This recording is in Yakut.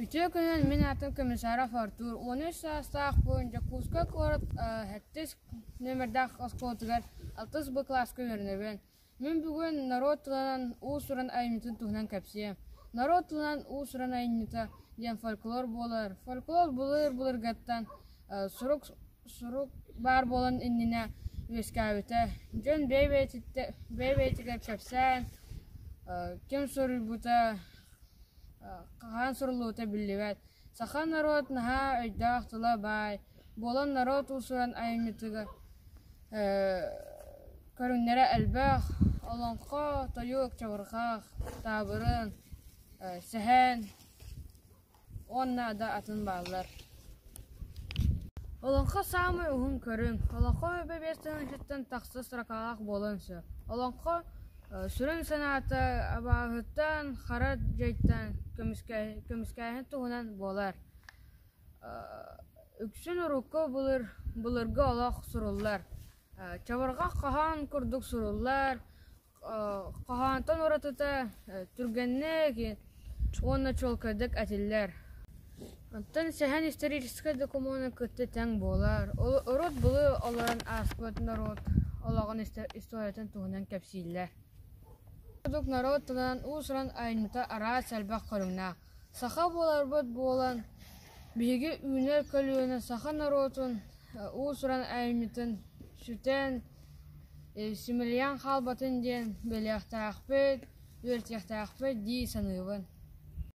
Үтүө күнүнэн мин аатым Комиссаров Артур, 13 саастаахпын, Дьокуускай куорат сэттис нүөмэрдээх оскуолатыгар алтыс Б кылааска үөрэнэбин. Мин бүгүн норуот тылынан уус-уран айымньытын туһунан кэпсиэм. Норуот тылынан уус-уран айымньыта диэн фольклор буолар. Фольклор былыр-былыргаттан сурук сурук баар буолан иннинэ үөскээбитэ. Дьон бэйэ-бэйэтигэр кэпсээн, ким суруйбута, хаһан суруллубута биллибэт. Саха норуот наһаа өйдөөх тыла баай, буолан норуот уус-уран айымньытыгар көрүҥнэрэ элбэх: олоҥхо, тойук, чабырҕах, таабырын, сэһэн уонна да атын бааллар. Олоҥхо саамай уһун көрүҥ. Олоҥхо үбэ тыһыынчаттан тахса строкалаах буолуон сөп. Олоҥхо сүрүн санаата абааһыттан, хара дьайтан көмүскээһин туһунан буолар. Үксүн урукку былыр былыргы олох суруллар. Чабырҕах хоһоон курдук суруллар, Хоһоонтон уратыта түргэнник уонна чуолкайдык этиллэр. Оттон сэһэн историческай докумуону кытта тэҥ буолар. Урут былыр олорон ааспыт норуот олоҕун историятын туһунан кэпсииллэр. Курдук норуот тылынан уус-уран айымньыта араас элбэх көрүҥнээх. Саха буоларбыт буолан, биһиги үүнэр көлүөнэ саха норуотун уус-уран айымньытын сүтэн, симэлийэн хаалбатын диэн билиэхтээхпит, үөрэтиэхтээхпит дии саныыбын.